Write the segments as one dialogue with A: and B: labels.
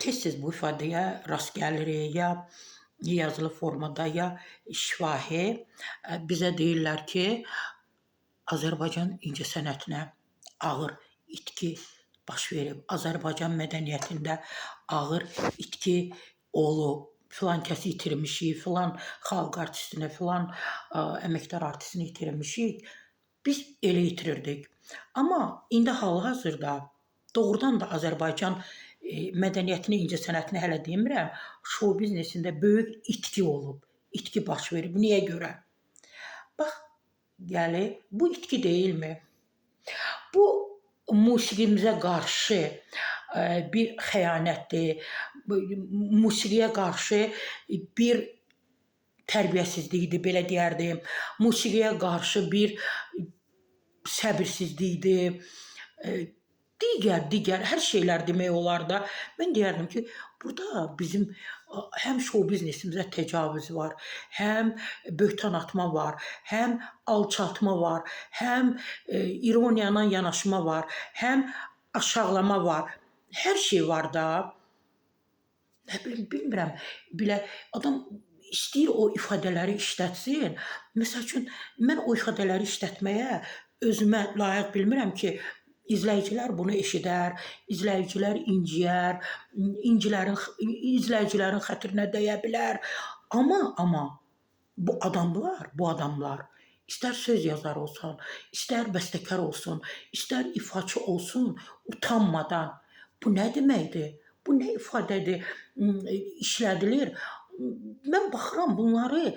A: Tez-tez bu ifadəyə rast gəlirik, ya yazılı formada, ya şifahi. Bizə deyirlər ki, Azərbaycan incəsənətinə ağır itki baş verib. Azərbaycan mədəniyyətində ağır itki olub. Filan kəsi itirmişik, filan xalq artistini, filan əməkdar artistini itirmişik. Biz elə itirirdik. Amma indi hal-hazırda doğrudan da Azərbaycan mədəniyyətini, incəsənətini hələ demirəm, şou biznesində böyük itki olub. İtki baş verib. Niyə görə? Bax, gəli, bu itki deyilmi? Bu musiqimizə qarşı bir xəyanətdir. Musiqiyə qarşı bir tərbiyəsizlikdir, belə deyərdim. Musiqiyə qarşı bir səbirsizlikdir. Digər hər şeylər demək olar da. Mən deyərdim ki, burada bizim həm şou biznesimizə təcavüz var, həm böhtan atma var, həm alçaltma var, həm ironiya ilə yanaşma var, həm aşağılama var. Hər şey var da. Nə bilim, bilmirəm. Belə adam istəyir o ifadələri işlətsin. Məsəl üçün, mən o ifadələri işlətməyə özümə layiq bilmirəm ki, izləyicilər bunu eşidər, izləyicilər inciyər, izləyicilərin xətrinə dəyə bilər. Amma bu adamlar istər söz yazar olsun, istər bəstəkar olsun, istər ifaçı olsun, utanmadan bu nə deməkdir? Bu nə ifadədir? İşlədilir. Mən baxıram bunları,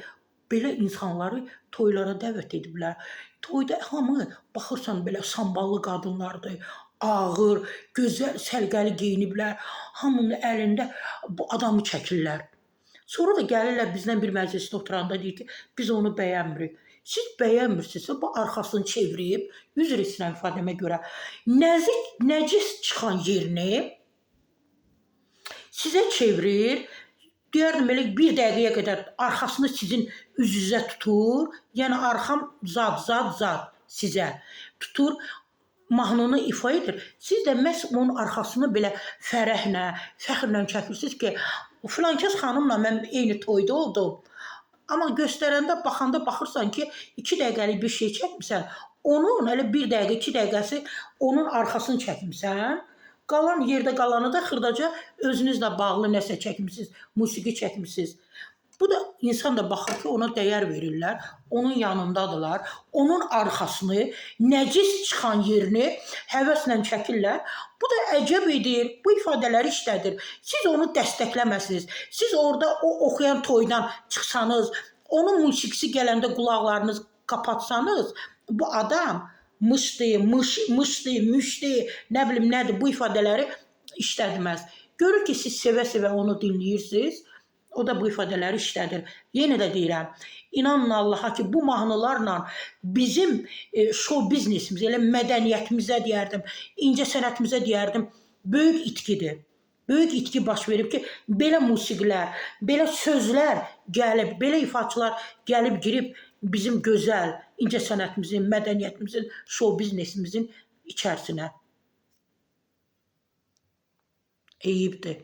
A: belə insanları toylara dəvət ediblər. Toyda hamı baxırsan belə samballı qadınlardır, ağır, gözəl, səliqəli geyiniblər. Hamının əlində bu adamı çəkirlər. Sonra da gəlirlər bizdən bir məclisdə oturanda deyir ki, biz onu bəyənmirik. Siz bəyənmirsinizsə, bu arxasını çevirib, üzr istəyirəm ifadəmə görə, nəcis çıxan yerini sizə çevirir. Deyərdim elə bir dəqiqəyə qədər arxasını sizin üz-üzə tutur. Yəni arxam zad, zad, zad sizə tutur, mahnını ifa edir. Siz də məhz onun arxasını belə fərəhlə, fəxrlə çəkirsiniz ki, filankəs xanımla mən eyni toyda oldum. Amma göstərəndə, baxanda baxırsan ki, 2 dəqiqəlik bir şey çəkmirsən, onun elə 1 dəqiqə, 2 dəqiqəsi onun arxasını çəkmirsən. Qalan yerdə qalanı da xırdaca özünüzlə bağlı nəsə çəkmişsiniz, musiqi çəkmişsiniz. Bu da insan da baxır ki, ona dəyər verirlər, onun yanındadılar, onun arxasını, nəcis çıxan yerini həvəslə çəkirlər. Bu da əcəb edir, bu ifadələri işlədir. Siz onu dəstəkləməsiniz, siz orada o oxuyan toydan çıxsanız, onun musiqisi gələndə qulaqlarınızı kapatsanız, bu adam mışdı, mışdı, müşdi, nə bilim nədir, bu ifadələri işlətməz. Görür ki, siz sevə-sevə onu dinləyirsiniz, o da bu ifadələri işlədir. Yenə də deyirəm, inanın Allaha ki, bu mahnılarla bizim şou biznesimiz, elə mədəniyyətimizə deyərdim, incəsənətimizə deyərdim, böyük itkidir. Böyük itki baş verib ki, belə musiqilər, belə sözlər gəlib, belə ifaçılar gəlib girib bizim gözəl incəsənətimizin, mədəniyyətimizin, şou biznesimizin içərisinə. Eyibdir.